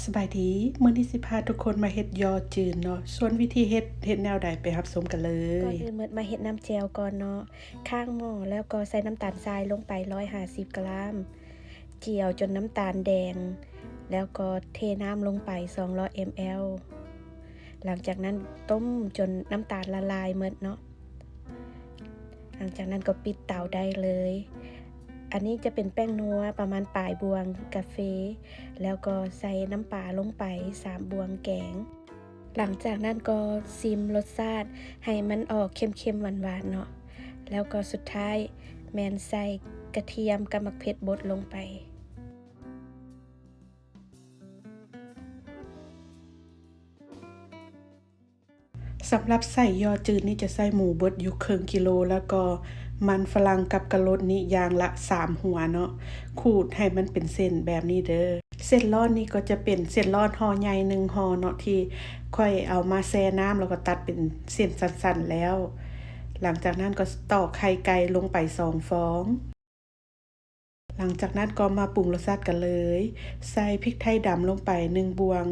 ສະບາຍດີ, ມື້ນີ້ຊິພາທຸກຄົນມາເຮັດຍໍຈືນເນາະ. ສ່ວນວິທີເຮັດ ເຮັດແນວໃດ ໄປຮັບຊົມກັນເລີຍ. ກ່ອນອື່ນໝົດມາເຮັດນ້ຳແຈ່ວກ່ອນເນາະ. ຄ້າງໝໍ້ແລ້ວກໍໃສ່ນ້ຳຕານຊາຍລົງໄປຮ້ອຍຫ້າສິບກຣາມ, ຈຽວຈົນນ້ຳຕານແດງ ແລ້ວກໍເທນ້ຳລົງໄປສອງຮ້ອຍແອມແອລ. ຫຼັງຈາກນັ້ນຕົ້ມຈົນນ້ຳຕານລະລາຍໝົດເນາະ. ຫຼັງຈາກນັ້ນກໍປິດເຕົາໄດ້ເລີຍ. ອັນນີ້ຈະເປັນແປ້ງນົວປະມານປາຍບ່ວງກາເຟ, ແລ້ວກໍໃສ່ນ້ຳປາລົງໄປສາມບ່ວງແກງ. ຫຼັງຈາກນັ້ນກໍຊິມລົດຊາດໃຫ້ມັນອອກເຄັມໆຫວານໆເນາະ, ແລ້ວກໍສຸດທ້າຍແມ່ນໃສ່ກະທຽມກັບໝາກເຜັດບົດລົງໄປ. ສຳລັບໃສ່ຍໍຈືນນີ້ຈະໃສ່ໝູບົດຢູ່ເຄິ່ງກິໂລ ແລ້ວກໍມັນຝຣັ່ງກັບກະໂລດນີ້ຢ່າງລະສາມຫົວເນາະ, ຂູດໃຫ້ມັນເປັນເສັ້ນແບບນີ້ເດີ. ເສັ້ນລ້ອນນີ້ກໍຈະເປັນເສັ້ນລ້ອນຫໍ່ໃຫຍ່ໜຶ່ງຫໍ່ເນາະ ທີ່ຂ້ອຍເອົາມາແຊ່ນ້ຳ ແລ້ວກໍຕັດເປັນເສັ້ນສັ້ນໆແລ້ວ. ຫຼັງຈາກນັ້ນກໍຕອກໄຂ່ໄກ່ລົງໄປສອງຟອງ. ຫຼັງຈາກນັ້ນກໍມາປຸງລົດຊາດກັນເລີຍ. ໃສ່ພິກໄທດຳລົງໄປໜຶ່ງບ່ວງ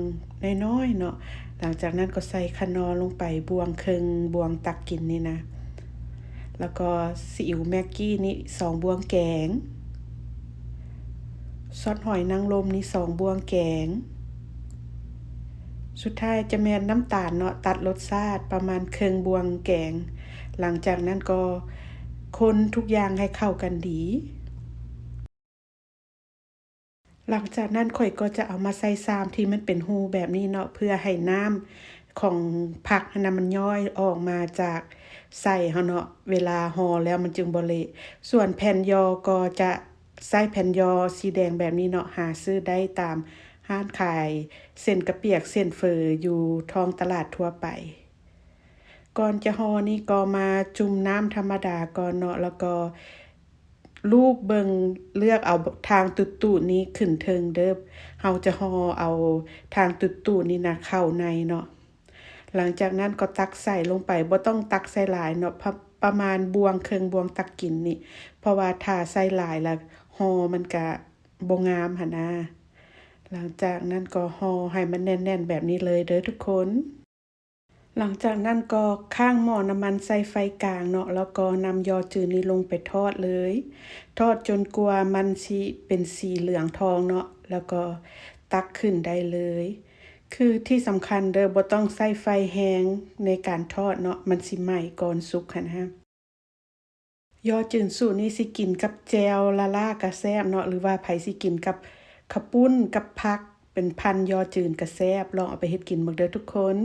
ນ້ອຍໆເນາະ. ຫຼັງຈາກນັ້ນກໍໃສ່ຂະໜໍ່ລົງໄປບ່ວງເຄິ່ງບ່ວງຕັກກິນນີ້ນະ. ແລ້ວກໍຊີອິ້ວແມັກກີ້ນີ້ສອງບ່ວງແກງ. ຊອດຫອຍນາງລົມນີ້ສອງບ່ວງແກງ. ສຸດທ້າຍຈະແມ່ນນ້ຳຕານເນາະ, ຕັດລົດຊາດປະມານເຄິ່ງບ່ວງແກງ. ຫຼັງຈາກນັ້ນກໍຄົນທຸກຢ່າງໃຫ້ເຂົ້າກັນດີ. ຫຼັງຈາກນັ້ນຂ້ອຍກໍຈະເອົາມາໃສ່ຊາມທີ່ມັນເປັນຮູແບບນີ້ເນາະ, ເພື່ອໃຫ້ນ້ຳຂອງຜັກຫັ້ນນະ ມັນຍ້ອຍອອກມາຈາກໄສ້ເຮົາເນາະ, ເວລາຫໍ່ແລ້ວມັນຈຶ່ງບໍ່ເລະ. ສ່ວນແຜ່ນຍໍກໍຈະໃຊ້ແຜ່ນຍໍສີແດງແບບນີ້ເນາະ, ຫາຊື້ໄດ້ຕາມຮ້ານຂາຍເສັ້ນກະປຽກເສັ້ນເຝີຢູ່ທ້ອງຕະຫຼາດທົ່ວໄປ. ກ່ອນຈະຫໍ່ນີ້ກໍມາຈຸ່ມນ້ຳທຳມະດາກ່ອນເນາະ, ແລ້ວກໍ ລູບເບິ່ງ ເລືອກເອົາທາງຕຸດໆນີ້ຂຶ້ນເທິງເດີ. ເຮົາຈະຫໍ່ເອົາທາງຕຸດໆນີ້ນະເຂົ້າໃນເນາະ. ຫຼັງຈາກນັ້ນກໍຕັກໃສ່ລົງໄປ, ບໍ່ຕ້ອງຕັກໃສ່ຫຼາຍເນາະ, ປະ ປະມານບ່ວງເຄິ່ງບ່ວງຕັກກິນນີ້, ເພາະວ່າຖ້າໃສ່ຫຼາຍລະຫໍ່ມັນກະບໍ່ງາມຫັ້ນນາ. ຫຼັງຈາກນັ້ນກໍຫໍ່ໃຫ້ມັນແໜ້ນໆແບບນີ້ເລີຍເດີທຸກຄົນ. ຫຼັງຈາກນັ້ນກໍຄ້າງໝໍ້ນ້ຳມັນໃສ່ໄຟກາງເນາະ, ແລ້ວກໍນຳຍໍຈືນນີ້ລົງໄປທອດເລີຍ. ທອດຈົນກວ່າມັນຊິເປັນສີເຫຼືອງທອງເນາະ, ແລ້ວກໍຕັກຂຶ້ນໄດ້ເລີຍ. ຄືທີ່ສຳຄັນເດີ, ບໍ່ຕ້ອງໃຊ້ໄຟແຮງໃນການທອດເນາະ, ມັນຊິໄໝ້ກ່ອນສຸກຫັ້ນນະ. ຍໍຈືນສູດນີ້ຊິກິນກັບແຈ່ວລະລາກະແຊບເນາະ, ຫຼືວ່າໃຜຊິກິນກັບເຂົ້າປຸ້ນກັບຜັກ ເປັນພັນຍໍຈືນກະແຊບ. ລອງເອົາໄປເຮັດກິນເບິ່ງເດີທຸກຄົນ.